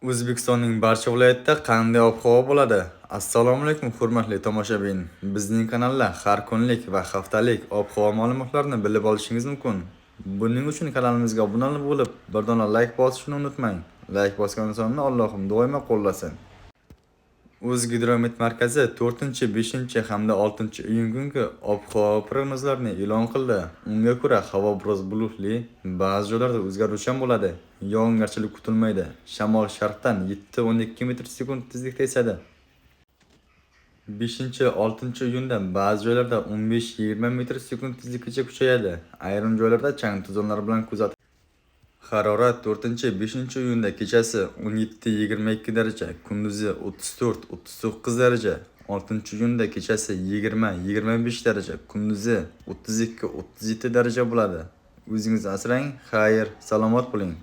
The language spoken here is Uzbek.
O'zbekistonning barcha viloyatida qanday ob-havo bo'ladi? Assalomu alaykum, hurmatli tomoshabin. Bizning kanalda har kunlik va haftalik ob-havo ma'lumotlarini bilib olishingiz mumkin. Buning uchun kanalimizga obuna bo'lib, bir dona layk bosishni unutmang. Layk bosgan insonni Allohim doimo qo'llasin. O'zgidromet markazi 4, 5 hamda 6 iyun kungi ob-havo prognozlarini e'lon qildi. Unga ko'ra, havo biroz bulutli, ba'zi joylarda o'zgaruvchan bo'ladi. Yog'ingarchilik kutilmaydi. Shamol sharqdan 7-12 metr sekund tezlikda esadi. 5-6 iyunda ba'zi joylarda 15-20 metr sekund tezlikgacha kuchayadi. Ayrim joylarda chang to'zonlar bilan kuzatiladi. Harorat 4-5 iyunda kechasi 17-22 daraja, kunduzi 34-39 daraja, 6 iyunda kechasi 20-25 daraja, kunduzi 32-37 daraja bo'ladi. O'zingizni asrang, xayr, salomat bo'ling.